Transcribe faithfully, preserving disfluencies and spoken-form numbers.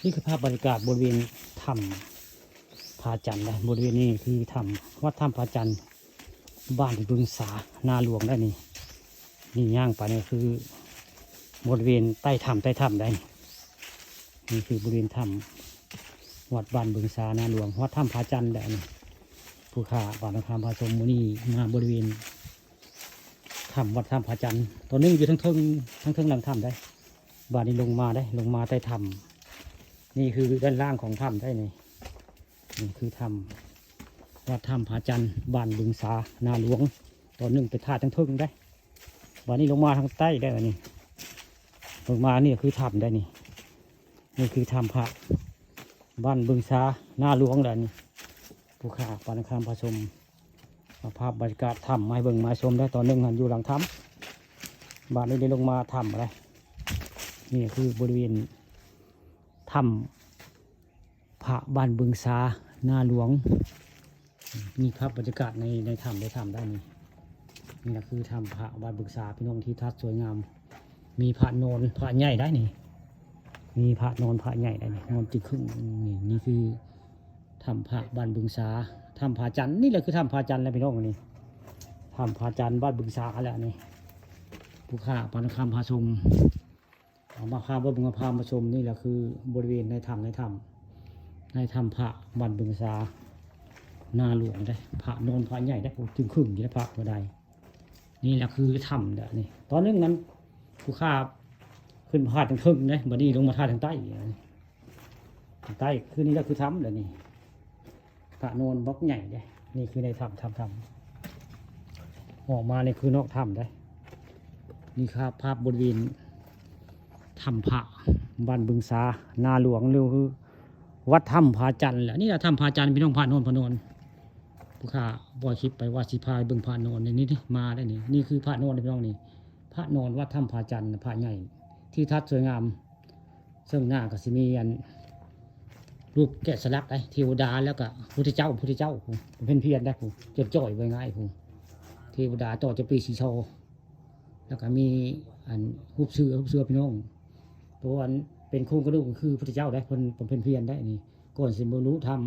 นี่คือภาพบรรยากาศบริเวณถ้ำผาจันทร์นะ บริเวณนี้คือถ้ำ วัดถ้ำผาจันทร์ บ้านบึงสา นาหลวงได้นี่ นี่ย่างไปนี่คือ บริเวณใต้ถ้ำ ใต้ถ้ำได้นี่ นี่คือบริเวณถ้ำ วัดบ้านบึงสา นาหลวง วัดถ้ำผาจันทร์ได้นี่ ผู้ข้าปานคามพาชมมื้อนี้มาบริเวณ ถ้ำวัดถ้ำผาจันทร์ ตอนนี้อยู่ทั้งเทิง ทั้งเทิงหลังถ้ำได้ บาดนี้ลงมาได้ ลงมาใต้ถ้ำ นี่คือด้านล่างของถ้ำได้นี่ นี่คือถ้ำ วัดถ้ำผาจันทร์ บ้านบึงสา นาหลวง ตอนหนึ่งไปถ่ายทั้งเทิงได้ บาดนี้ลงมาทางใต้ได้บาดนี้ ลงมานี่คือถ้ำได้นี่ นี่คือถ้ำพระ บ้านบึงสา นาหลวงได้นี่ ผู้ข้าปานคามพาชม เอาภาพบรรยากาศถ้ำมาให้เบิ่งมาชมได้ ตอนหนึ่งหันอยู่หลังถ้ำ บาดนี้ได้ลงมาถ้ำอะไร นี่คือบริเวณถ้ำพระบ้านบึงสา นาหลวง มีภาพบรรยากาศใน ในถ้ำ ในถ้ำได้นี่ นี่นะคือถ้ำพระบ้านบึงสา พี่น้อง ที่ทัดสวยงาม มีพระนอนพระใหญ่ได้นี่ มีพระนอนพระใหญ่ได้นี่ นอนจึงครึ่งนี่ นี่คือถ้ำพระบ้านบึงสา ถ้ำผาจันทร์ นี่แหละคือถ้ำผาจันทร์แหละพี่น้อง นี่ถ้ำผาจันทร์บ้านบึงสาแหละนี่ ผู้ข้าปานคามพาชม เอามาพาเบิ่ง มาพามาชม นี่แหละคือบริเวณในถ้ำ ในถ้ำ ในถ้ำพระบ้านบึงสา นาหลวงได้ พระนอนพระใหญ่ได้ โอ้ จึงครึ่งอยู่ในพระก็ได้ นี่แหละคือถ้ำเด้อนี่ ตอนหนึ่งนั้น ผู้ข้าขึ้นพาดทางเทิงเด้ บัดนี้ลงมาทาดทางใต้อีกนะ ทางใต้คือนี่แหละคือถ้ำเด้อนี่ พระนอนบล็อกใหญ่เด้ นี่คือในถ้ำ ถ้ำ ถ้ำ ออกมานี่คือนอกถ้ำเด้ นี่ครับภาพบริเวณถ้ำพระบ้านบึงสา นาหลวง หรือคือวัดถ้ำผาจันทร์แหละ นี่แหละถ้ำผาจันทร์ พี่น้อง พระนอน พระนอน ผู้ข้าปล่อยคลิปไปว่าสิพาไปเบิ่งพระนอน นี่ นี่ นี่ มาได้นี่ นี่คือพระนอน พี่น้อง นี่ พระนอนวัดถ้ำผาจันทร์ พระใหญ่ ที่ทัดสวยงาม ซึ่งหน้าก็สิมีอัน รูปแกะสลักไอ้เทวดา แล้วก็พุทธเจ้า พุทธเจ้า ผมเพ่นเพียรได้ ผมจดจ่อยไว้ง่าย ผม เทวดาต่อจะปีสีชอ แล้วก็มีอันรูปเสือ รูปเสือ พี่น้อง ตัวอันเป็นโครงกระดูกก็คือพุทธเจ้าได้ เพิ่น เพิ่นเพียรได้นี่ ก่อนสิบรรลุธรรม